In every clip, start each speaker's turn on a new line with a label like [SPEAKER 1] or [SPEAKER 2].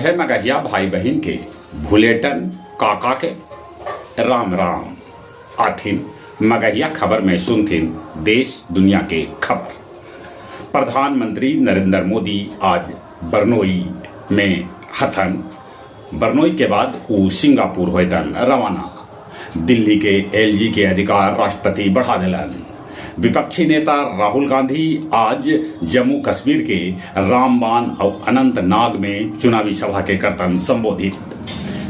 [SPEAKER 1] सभे मगहिया भाई बहिन के भुलेटन काका के राम राम। आथिन मगहिया खबर में सुनथिन देश दुनिया के खबर। प्रधानमंत्री नरेंद्र मोदी आज बरनोई में हथन। बरनोई के बाद ऊ सिंगापुर होयतन रवाना। दिल्ली के एलजी के अधिकार राष्ट्रपति बढ़ा देलन। विपक्षी नेता राहुल गांधी आज जम्मू कश्मीर के रामबान और अनंतनाग में चुनावी सभा के करतन संबोधित।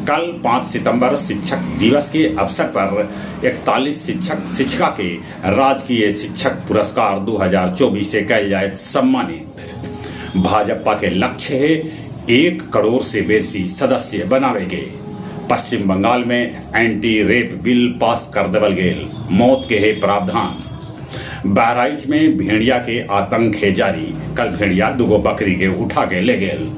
[SPEAKER 1] कल 5 सितंबर शिक्षक दिवस के अवसर पर 41 शिक्षक शिक्षिका के राजकीय शिक्षक पुरस्कार 2024 से कैल जाए सम्मानित। भाजपा के लक्ष्य है 1 करोड़ से बेसी सदस्य बनावे के। पश्चिम बंगाल में एंटी रेप बिल पास कर देवल गेल, मौत के है प्रावधान। बहराइच में भेड़िया के आतंक है जारी, कल भेड़िया दुगो बकरी के उठा के ले गेल।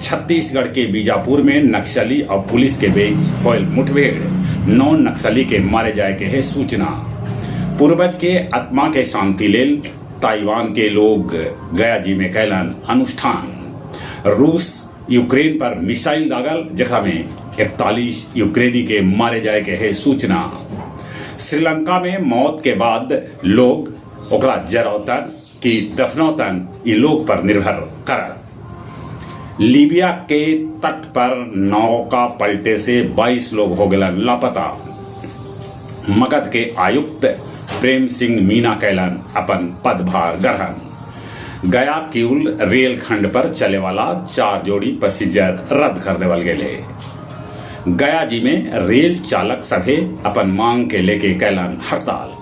[SPEAKER 1] छत्तीसगढ़ के बीजापुर में नक्सली और पुलिस के बीच होयल मुठभेड़, 9 नक्सली के मारे जाए के है सूचना। पूर्वज के आत्मा के शांति लेल ताइवान के लोग गया जी में कैलन अनुष्ठान। रूस यूक्रेन पर मिसाइल दागल, जकरा में 41 यूक्रेनी के मारे जाए के है सूचना। श्रीलंका में मौत के बाद लोग ओकरा जरौतन कि दफनौतन, ई लोग पर निर्भर करत। लीबिया के तट पर नौका पलटे से 22 लोग हो गलन लापता। मगध के आयुक्त प्रेम सिंह मीना कैलन अपन पदभार ग्रहण। गया किउल रेलखंड पर चले वाला 4 जोड़ी पैसेंजर रद्द कर देवल गेले। गया जी में रेल चालक सभे अपन मांग के लेके कैलन हड़ताल।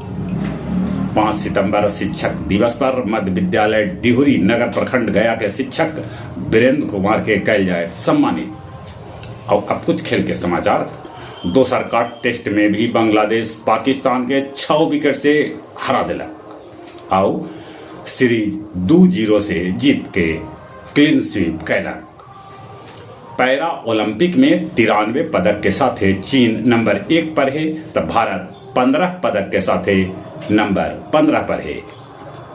[SPEAKER 1] 5 सितंबर शिक्षक दिवस पर मध्य विद्यालय डिहुरी नगर प्रखंड गया के शिक्षक वीरेंद्र कुमार के कैल जाए सम्मानित। और अब कुछ खेल के समाचार। दोसर का टेस्ट में भी बांग्लादेश पाकिस्तान के 6 विकेट से हरा दिलक आउ सीरीज 2-0 से जीत के क्लीन स्वीप कैलक। पैरा ओलंपिक में 93 पदक के साथे चीन नंबर 1 पर है, तब भारत 15 पदक के साथे नंबर 15 पर है।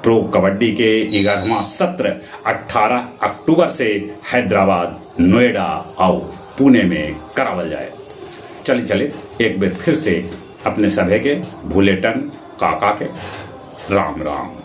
[SPEAKER 1] प्रो कबड्डी के 11वां सत्र 18 अक्टूबर से हैदराबाद, नोएडा और पुणे में करावल जाए। चले चले एक बार फिर से अपने सभे के भूलेटन काका के राम राम।